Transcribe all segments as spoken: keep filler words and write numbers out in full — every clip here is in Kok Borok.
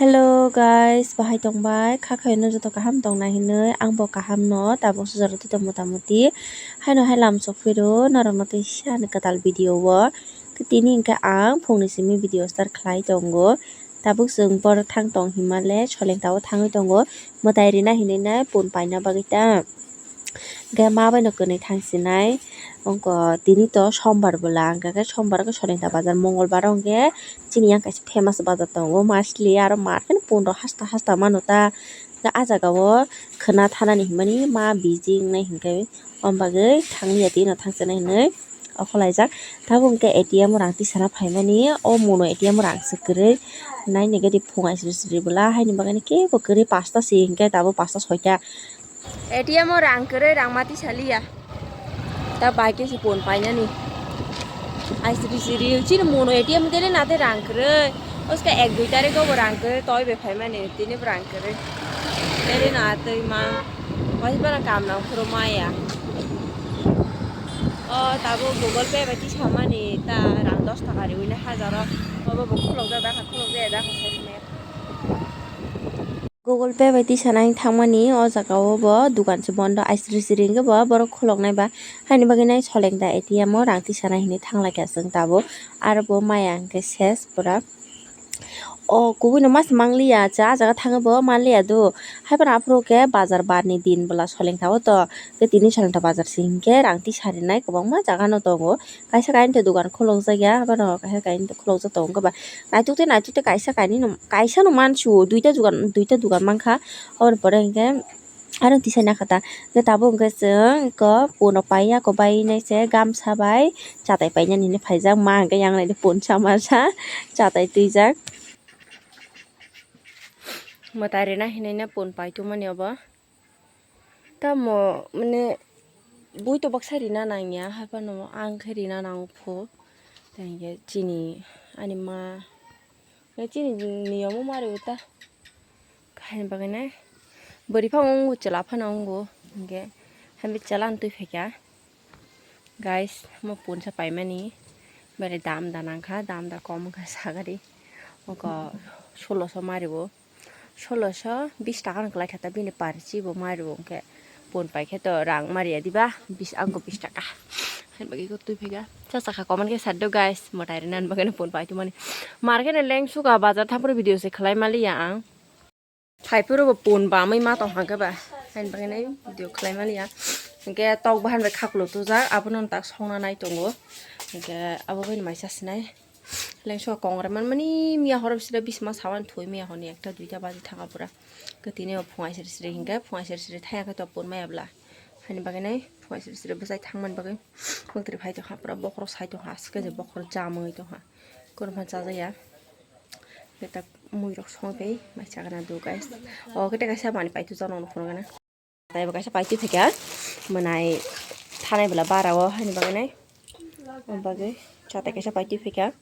Hello guys, bahai tongbai? Kha khaino joto kaham tongnai hinwi, ang bo kaham no, tabuk se jora twi tong mota moti. Haino hai lam sok phiro norok no tei siya ni kwtal video o. Tei tini hinkhe ang phungni simi video start khlai tongo. Tabuk chwng boro thang tong hima le Solengta o thangwi tongo. Mwtai rina hinwi nai pun paina bagwi ta. Hwnkhe ma bai no kwnwi thang sinai. Wngkha tini to sombar bwla, hwnkha khe sombar khe Solengta bazar, mongolbar o hwnkhe chini yang kaisa famous bazar tongo, masli aro mar khe pundro hasta hasta mano ta. Hwnkhe ah jaga o khwna thanani hinmani ma busy wngnai hinkhe, o bagwi thang liya tini no thang sinai hinwi okhorlaijak. Tabuk hwnkhe A T M o rang tisana phaimani, o mono A T M o rang se kwrwi, nai negative phung aisiri siri bwla, haini bagwi kebo kwrwi, pasta se hinkhe tabuk pasta soita. A T M o rang kwrwi, rang ma tisaliya. Ta bai khe se pon painani. Aisiri siri chini mono A T M tele na tei rang kwrwi. Oska ek dui tarik o bo rang kwrwi, toi be phaimani tini bo rang kwrwi. Tele na tei ma. Wai bana kam nang phuru maya. O tabuk Google Pay bai tisamani ta rang dos taka riwini hajaro. Obo bo khulokjak dakha, khulokjak dakha sai maya. Google Pay bai tisanai thangmani o jaga o bo dukan se bondo, aisiri siri hwnkhe bo borok khuloknai ba, haini bagwi nai Solengta A T M o rang tisanai hinwi thanglaikha chwng tabuk, aro bo maya hwnkhe ses pura. O kubui no mas manliya, cha jaga thangwi bo manliya do, haiphano aphuru khe bazar bar ni din bwla Solengta o to, tei tini Solengta bazar se hinkhe rang tisarinai kwbangma jaga no tongo. Kaisa kainwi to dukan khulukjak ya, abono kaisa kainwi to khulukjak tongo ba. Naithok tei naithok tei kaisa kainwi no, kaisa no mansu, duita dukan, duita dukan mankha. Aboni pore hinkhe aro tisai nakha ta. Hwnkhe tabuk hwnkhe chwng eko pono paiya, eko bai nai se gamsa bai chatai painani hinwi phaijak. Ma hwnkhe yang naidi pon sama sa chatai twijak. Mwtai rina hinwi no pon pai tongmani obo. Tamo, mane, bui to baksa rina nangya, haphano ang khe rina nango pho. Tei hwnkhe chini, ani ma, chini niyomo mari o ta. Kaini bagwi nai, bwrwi phano wngo, chwla phano wngo, hwnkhe, hamya chwla no twi phaikha. Guys, mo punsa paimani, bere dam da nangkha, dam da kom wngkha sagari, wngkha soloso mari o. Soloso bis taka no kwlai kha ta bini parchi bo mari bo hwnkhe pon pai khe to rang mari ya diba bis angko bis taka. Hai bagwi ko twi phaikha cha chakha comment khe sar do guys mwtai rwna bagwi no pon pai tongmani. Mar khe no leng suka bazar thaphuru video se khlai mali ya ang. Phai phuru bo pon bamwi ma tong hang khe ba hai bagwi nai video khlai mali ya. Hwnkhe tok bahan bai khaklo tujak abono tak songna nai tongo. Hwnkhe abo bai no mai cha sinai. Lengso kongrai manmani miya horo bisira bisma sawan thoi miya honi ekta duita baji thanga pura. Kwtini o phungai siri siri hingke phungai siri siri thaya khe to pun maya bla. Hani bagwi nai phungai siri siri bwsai thangmani bagwi. Muktrwi phai tongkha pura bokhorok sai tongkha aske je bokhorok jamwi tongkha. Kwrwngma chajakya. Khe tak muirok songwi pai mai chagana do guys. O khe kaisa mani pai tujak nang nukhuno gana. Tei bo kaisa paitwi phaikha, mwnai thanai bwla bara o haini bagwi nai. O bagwi chatai kaisa paitwi phaikha,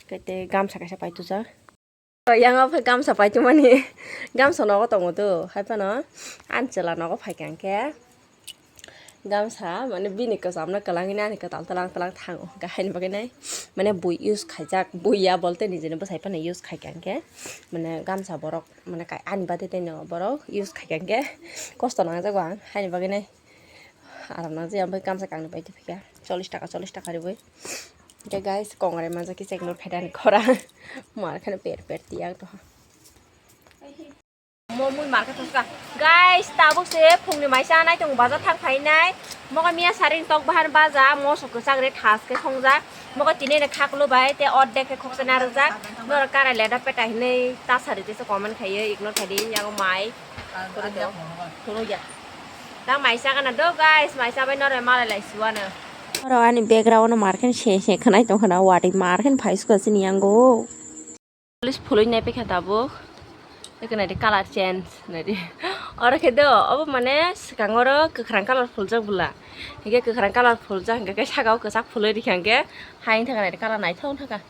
kete gamsa kaisa paitujak. Yang o phai gamsa paitwmani, gamsa nogo tongo do, hai phano ani chwla nogo phaikha hwnkhe gamsa, mane bini kwcham no kwlangwi ani kwtal twlang twlang thango, haini bagwi nai, mane bui use khaijak, bui ya bolte nijini bwsai phano use khaikha hwnkhe, mane gamsa borok. Mane kai ani bade tei no borok use khaikha hwnkhe kosto nangjago ang haini bagwi nai aram nangjakya bai gamsa kangni bai tongphikha chollish taka chollish taka riwi hwnkhe guys kongrai manjak kisa ignore khaida ani khorang mar kheno per per tiya tongha. Mo mui mar khe thangkha guys tabuk se phungni maisa nai tongo bazar thang phainai. Mogo miya saring tok bahan baja moso kwchak re thas khe songjak. Mogo tini ni khaklo bai te ordek khe khoksa narwkjak. Norok karai leda peta hinwi ta sari tesa comment khaiwi ignore khaidi yago mai. Phunukya. Ta maisa gana do guys maisa bai norok malai lai suwano. Oro ani background o mar khe se se khwnai tong khna wati mar khe phai suka sini yango. Police phulwi nai paikha tabuk. Eko naidi colour change naidi. Oro khe do obo mane swkang oro kwkhwrang colour phuljak bwla. Hinkhe kwkhwrang colour phuljak hinkhe saka o kwchak phulwi rikha hinkhe haini thangka naidi colour naithok thangka.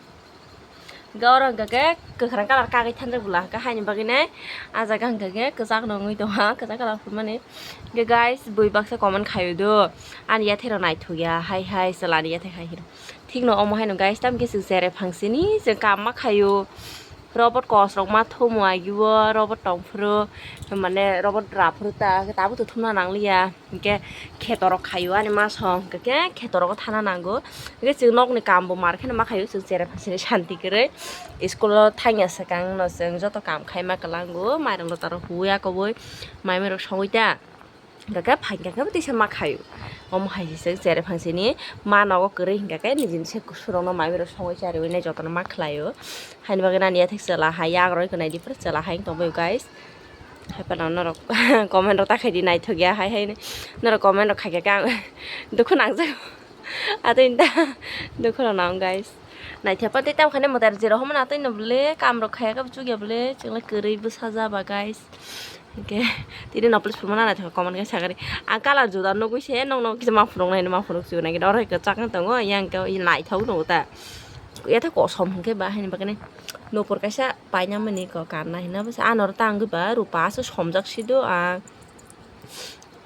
Hinkhe oro hinkhe kwkhwrang colour kagwi thanjak bwla hinkhe haini bagwi nai ah jaga hinkhe kwchak no wngwi tongha kwchak colour phulmani. Hinkhe guys bui baksa comment khaio do ani yathai rok naithokya hai hai chwla ni yathai khai hino. Thikno omo haino guys, tamokhe chwng chere phangsini chwng kamma khaio. Robot kos rok ma thumu agi o, robot tong phuru, mane robot ra phuru ta, tabuk to thumna nang liya. Hinkhe kheto rok khaio ani ma song, hinkhe kheto rogo thana nango. Hinkhe chwng nokni kam bo mar kheno ma khaio, chwng cherai phansini shanti kwrwi. School o thangya swkang no chwng joto kam khai ma kwlango, mairang lota rok huya kwbwi, mai mai rok songwi ta. Hinkhe phaikha khe teisa ma khaio. Omo hai se chwng cherai phansini ma nogo kwrwi hinkhe nijini se kusurokno mai mai rok songwi chariwi nai jotono ma khlaio. Haini bagwi nani yathek chwla hai yagroi kwnai di pura chwla hai wng tongbaio guys. Hai phano norok comment rok ta khaidi naithok ya hai hai norok comment rok khaikha khe ang dukhu nangjago. Atwi ta dukhu rok nang guys. Naithok pa tei tamo khaini mwtai rok jero homo na atwi no bwle kam rok khaya khe chukya bwle chwng lai kwrwi bwsa ja ba guys. Hinkhe tini no police phuru mana naithok comment khe sakari. Ang colour juda nugwi se nokno kisa ma phunuknai ma phunuk chunai oro kwchak wng tongo yang khe naithok nukgo ta. Yathai kosom hinkhe ba haini bagwi nupur kaisa painamani ko kanna hinna bwsa ano oro tangwi ba rupa aswk somjak sido ang.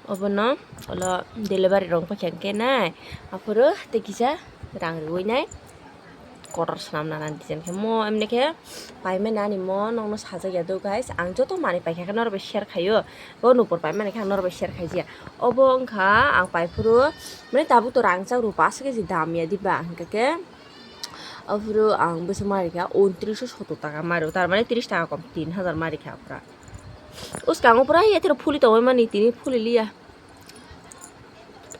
Obono olo delivery rok paikha hinkhe nai aphuru tei kisa rang riwi nai. Kotor swnam nana design khe mo emni khe paimani ani mo nokno sajak ya do guys, ang joto manwi paikha khe norok bai share khaio. O nupur paimani khe ang norok bai share khaijia. Obo wngkha ang paiphuru mane tabuk to rangchak rupa aswk khe dam ya diba hinkhe khe aphuru ang bwswk ma rikha untris soto taka ma rw tar mane tris taka kom tin hajar ma rikha aphuru. Uskango pura yathero phuli tongwi mani tini phuli liya.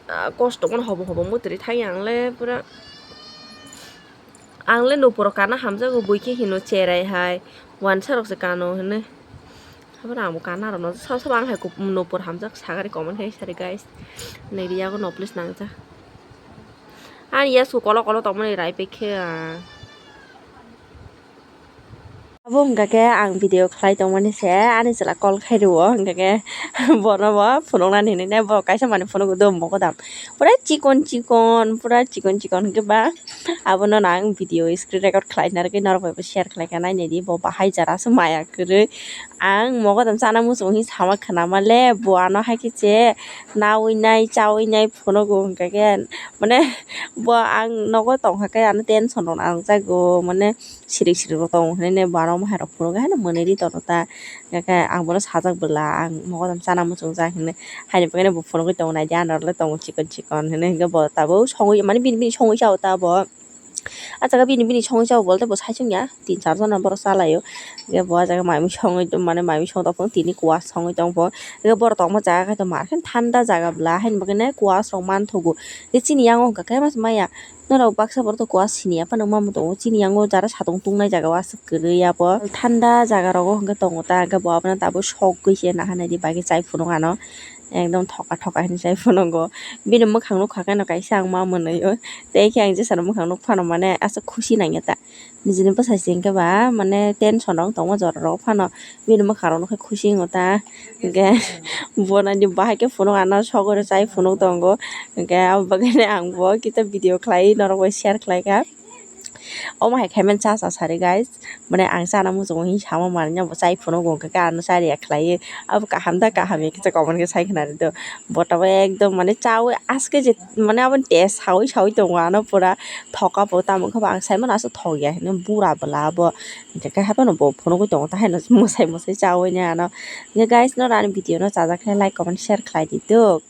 Ah, kosto mano hobo hobo mwtwrwi thangya ang le pura. Ang le nupuro kana hamjago bui khe hino cherai hai wansa rok se kano hinwi. Habar ang bo kana rokno sabo sabo ang hai nupur hamjak sagari comment khai sari guys. Nai riyago no please nangjak. Ani yasu kolo kolo tongmani rai pekhe ah. Abo hwnka khe ang video khlai tongmani se ani chwla call khai rwo hwnka khe bono bo phunuknani hinwi ne borok kaisa manwi phunugo do mogodam pura chikon chikon pura chikon chikon hwnkhe ba abono no ang video screen record khlai narwgwi norok bai bo share khlai kha nainai di bo bahai jara se maya kwrwi ang mogodam chana muchung hinwi sama khwnama le bo ano hai khe che naui nai chaui nai phunugo hwnka khe mane bo ang nogo tongkha khe ano tension rok nangjago mane. Sirik sirik rok tongo hinwi ne bo ano omo hai rok phunukgwi haino mwnwi ri tongo ta. Hingkhe ang bono sajak bwla ang mogodam chana muchungjak hinwi haini bagwino bo phunugwi tongo naidi ano le tongo chikon chikon hinwi hwnkhe bo tabuk songwi mani bini bini songwi chao ta bo. Ah jaga bini bini songwi chao bolte bo saichung ya tin char jona borok chalaio. Hingkhe bo ah jaga mai mui songwi mane mai mui song tongphuru tini kuwa songwi tongphuru hingkhe borok tongma jaga khe mar khe thanda jaga bwla haini bagwino kuwa aswk manthogo. Tei chini yango hwnkha khe masa maya. Norok baksa borok to kuwa siniya phano ma mutongo chini yango jara satung tungnai jaga o aswk kwrwi abo thanda jaga rogo hwnkhe tongo ta hwnkhe bo abono tabuk sogwi se naha naidi bagwi chai phunuk ano ekdom thoka thoka hinwi chai phunugo bini mwkhang nukha khe no kaisa ang ma mwnwi o tei khe ang jesa ni mwkhang nuk phano mane aswk khusi nangya ta nijini bwsai se hwnkhe ba mane tension rok tongma jora rok phano bini mwkhang rok nukhe khusi wngo ta. Hingke bo nani bahai ke phunuk ano sogwi rw chai phunuk tongo. Hingke abo bagwi ang bo kisa video khlai norok bai share khlai kha. Omo hai khe mani cha cha sari guys. Mane ang chana muchungo hini sama manwi bo chai phunuk bo hingke ano cha riya khlai. Abo kaham da kaham ya kisa comment khe sai khna rwdi. Bo tabuk ekdom mane chawi aske je mane abo test sawi sawi tongo ano pura thoka bo tamo khe bo ang sai mano aswk thok ya hinwi bura bwla abo. Hingke khe haphano bo phunugwi tongo, ta haino mwsai mwsai chawi nai ano. Hingke guys, norok ani video no chajak khe like, comment, share khlai di tok.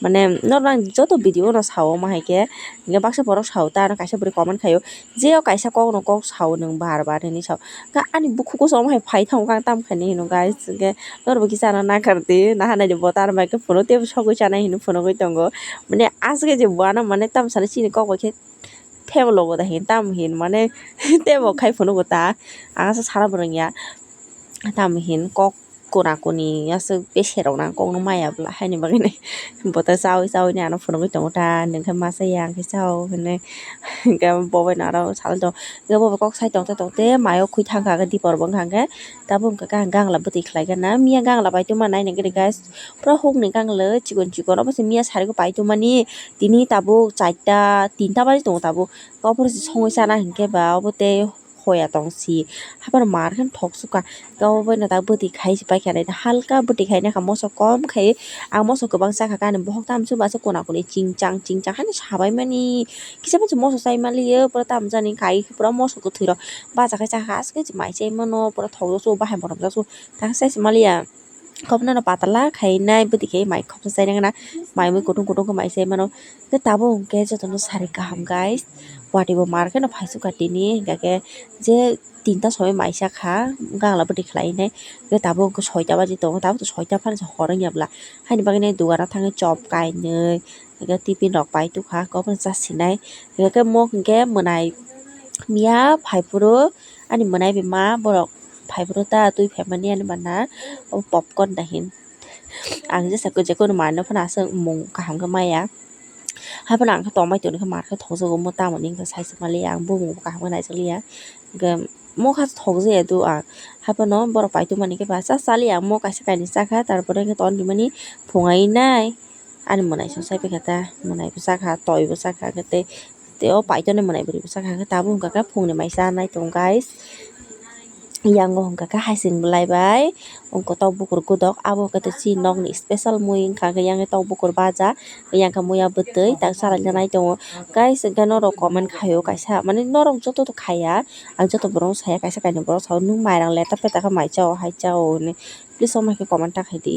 Mane norok ang joto video no sao omo hai khe, hingke baksa borok sao ta ano kaisa bwrwi comment khaio, je o kaisa kok no kok sao nwng bar bar hinwi sao. Khe ani bukhugo se omo hai phai thango khe ang tamo khainwi hino guys, hingke norok bo kisa ano nakardi, naha naidi bo ta ano bai khe phunuk teibo sogwi chanai hinwi phunugwi tongo. Mane aswk je bo ano mane tamo sanai chini kok bai khe. Tebo logo da hin tamo hin mane tebo khai phunukgo ta ang aswk sana bo rwngya tamo hin kok kona koni aswk bese rok nang kok no maya bwla haini bagwi nai bo ta chawi chawi nai ano phunugwi tongo ta nwng khe masa ya hwnkhe chao hinwi hwnkhe bo bai no aro salai tongo hwnkhe bo bai kok sai tongte tongte mayo khwi thang kha khe dipor bo wngkha hwnkhe tabuk hwnkhe gangla bwtwi khlai gana miya gangla bai tongma nai nangkhe guys pura hukni gangla chikon chikon obo se miya sari khe pai tongmani. Tini tabuk charta tinta baji tongo tabuk. Obo se songwi chana hinkhe ba obo tei poya tong si. Haphano mar khe thok sukha. Kabo bai no ta bwtwi khai se paikha nai, halka bwtwi khai nai kha, moso kom khai. Ang moso kwbang cha kha, ani bohok tamo se masa kona kuni chingchang chingchang haino sabai mani. Kisa masa moso chai maliyo, pura tamo jani khai pura moso kwthwi rok bacha khai cha kha, aswk mai chai mano, pura thok jak su, bahai motom jak su, ta sai se maliya. Khopnano patala khainai, bwtwi khai mai khopsa chainai khna, mai mui kutung kutung khe mai chai mano. Khe tabuk hwnkhe jotono sari kaham, guys. Watwi bo mar kheno phai sukha tini, hwnkha khe je tinta somoi mai cha kha, gangla bwtwi khlainai. Khe tabuk hwnkhe soita baji tongo, tabuk to soita phano se hor wngya bwla. Haini bagwi nai dogano thangwi chop kainwi, hwnkhe tiffin rok pai tukha, kok phano cha sinai. Hwnkhe mok hwnkhe mwnai miya phai phuru ani mwnai bai ma borok phai phuru ta twi phaimani ani bana, obo popcorn da hin. Ang jesa khe jekono manwi phano aswk mung kaham khe maya. Haiphano ang khe tongbai tongni khe mar khe thokjago omo tamoni wngkha saisa maliya, ang bumung bo kaham khe naijakliya. Hwnkhe mokha thokjaya do ang. Haiphano borok paitokmani khe ba cha chaliya, ang mokha kaisa kainwi chakha, tarpore khe ton rimani phungai nai. Ani mwnaisong chaipaikha ta, mwnaibo chakha, toibo chakha, hwnkhe tei, tei o paitonwi mwnai bwrwibo chakha, hwnkhe tabuk hwnkha khe phungni mai chanai tongo, guys. Yango hwnkha khe hasing bwlai bai, wngkha tok bukur godok, abo hwnkha tei chini nokni special mui wngkha khe yang tok bukur baja, yang khe muya bwtwi tak chalaina nai tongo. Guys, hwnkhe norok comment khaio kaisa, mane norok joto to khaiya, ang joto borok saya, kaisa kainwi borok sao, "Nwng mairang leta peta khe mai chao hai chao," hinwi. Please, omo hai khe comment ta khai di.